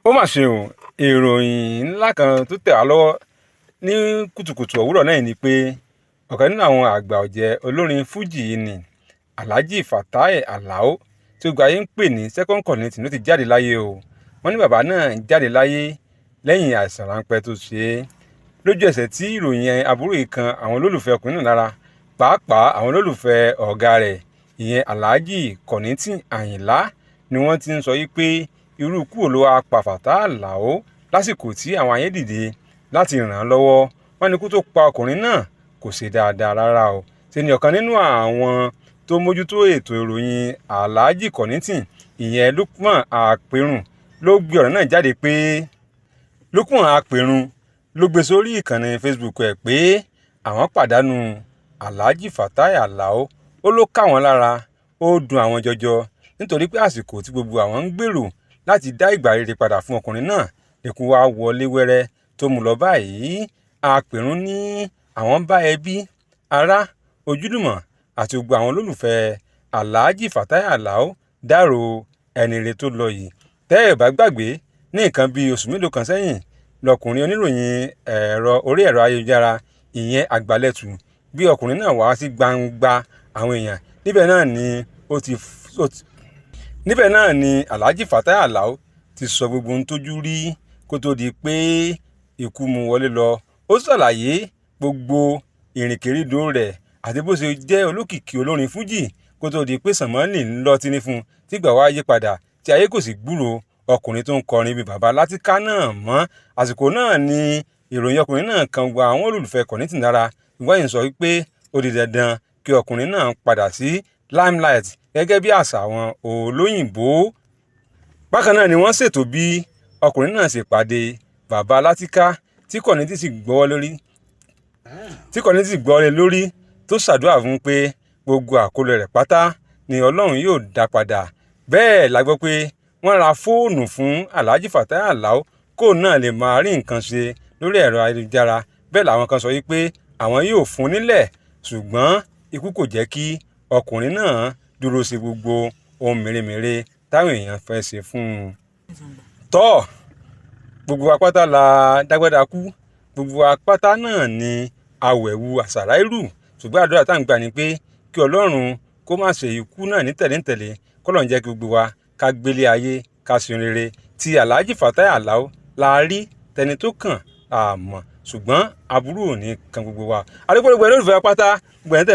Ó mà ṣe o. Ìròyìn ńlá kan tó tẹ̀ wá lọ́wọ́ ní kùtùkùtù òwúrọ̀ náà ni pé ọ̀kan nínú àwọn àgbà ọ̀jẹ̀ olórin fújì yìí ni Alhaji Fatai Alao, tí gbogbo ayé ń pè ní Second Kollington, ló ti jáde láyé o. Wọ́n ní bàbá náà jáde láyé lẹ́yìn àìsàn ráńpẹ́ tó ṣe é. Lójú ẹsẹ̀ tí ìròyìn aburú yìí kan àwọn olólùfẹ́ ọkùnrin náà lára, pàápàá àwọn olólùfẹ́ ọ̀gá rẹ̀, ìyẹn Alhaji Kollington Ayinla, ni wọ́n ti ń sọ yìí pé irú ikú wo ló wá pa Fatai Alao lásìkò tí àwọn ayé dìde láti ràn án lọ́wọ́. Wọ́n ní ikú tó pa ọkùnrin náà kò ṣe dáadáa rárá o. Ṣe ni ọ̀kan nínú àwọn tó mójútó ètò ìròyìn Alhaji Kollington, ìyẹn Lukman Aperun, ló gbé ọ̀rọ̀ náà jáde pé Lukman Aperun ló gbé sórí ìkànnì Facebook ẹ̀ pé àwọn pàdánù Alhaji Fatai Alao. Ó ló ká wọn lára, ó dùn àwọn jọjọ, nítorí pé àsìkò tí gbogbo àwọn ń gbèrò láti dá ìgbà rere padà fún ọkùnrin náà lẹ́kùn wá wọlé wẹ́rẹ́ tó mú lọ báyìí. Aperun ní àwọn bá ẹbí, ará, ojúlùmọ̀ àti gbogbo àwọn olólùfẹ́ Alhaji Fatai Alao dárò ẹni rere tó lọ yìí. Tẹ́ ẹ̀ bá gbàgbé, ní nǹkan bíi oṣù mélòó kan sẹ́yìn lọkùnrin oníròyìn ẹ̀rọ orí ẹ̀rọ ayélujára, ìyẹn Àgbàlẹ̀tù, bí ọkùnrin náà wá sí gbangba àwọn èèyàn. Níbẹ̀ náà ni Alhaji Fatai Alao ti sọ gbogbo ohun tójú rí kó tó di pé ikú mú wọlé lọ. Ó ṣàlàyé gbogbo ìrìnkèrindò rẹ̀ àti bó ṣe jẹ́ olókìkí olórin fújì kó tó di pé Sànmọ́lì ń lọ tíní fún un, tígbà wá yí padà tí ayé kò sì gbúròó ọkùnrin tó ń kọrin bíi bàbá Látìká náà mọ́. Àsìkò náà ni ìròyìn ọkùnrin náà kan gba àwọn olólùfẹ́ Kollington lára. Ìwádìí sọ wípé ó di dandan kí ọkùnrin náà padà sí limelight gẹ́gẹ́ bí àṣà àwọn olóyìnbó. Bákan náà ni wọ́n ṣètò bí ọkùnrin náà ṣe pàdé bàbá Látìká tí Kollington sì gbọ́wọ́ lórí, tí Kollington sì gbọ́wọ́ lé lórí, tó ṣàdúrà fún pé gbogbo àkólọ rẹ̀ pátá ni Ọlọ́run yóò dá padà. Bẹ́ẹ̀ la gbọ́ pé wọ́n ra fóònù fún Alhaji Fatai Alao kó náà lè máa rí nǹkan ṣe lórí ẹ̀rọ ayélujára. Bẹ́ẹ̀ làwọn kan sọ wípé àwọn yóò fún nílẹ̀, ṣùgbọ́n ikú kò jẹ́ kí ọkùnrin náà dúró ṣe gbogbo ohun mèremère táwọn èèyàn fẹ́ ṣe fún un. Tọ́ gbogbo apáta la dágbádá kú, gbogbo apáta náà ni awẹ̀wù àṣàráìlú, ṣùgbọ́n àdúrà tá à ń gbà ni pé kí Ọlọ́run kó má ṣe ikú náà ní tẹ̀léǹtẹ̀lé, kọ́lọ́run jẹ́ kí gbogbo wa ká gbélé ayé ká ṣe rere. Ti Alhaji Fatai Alao la rí tẹni tó kàn àmọ́, ṣùgbọ́n aburú ò ní kan gbogbo wa. Adúpẹ́ gbogbo ẹ̀ lólùfẹ́ pátá gbogbo ẹ̀ tẹ̀.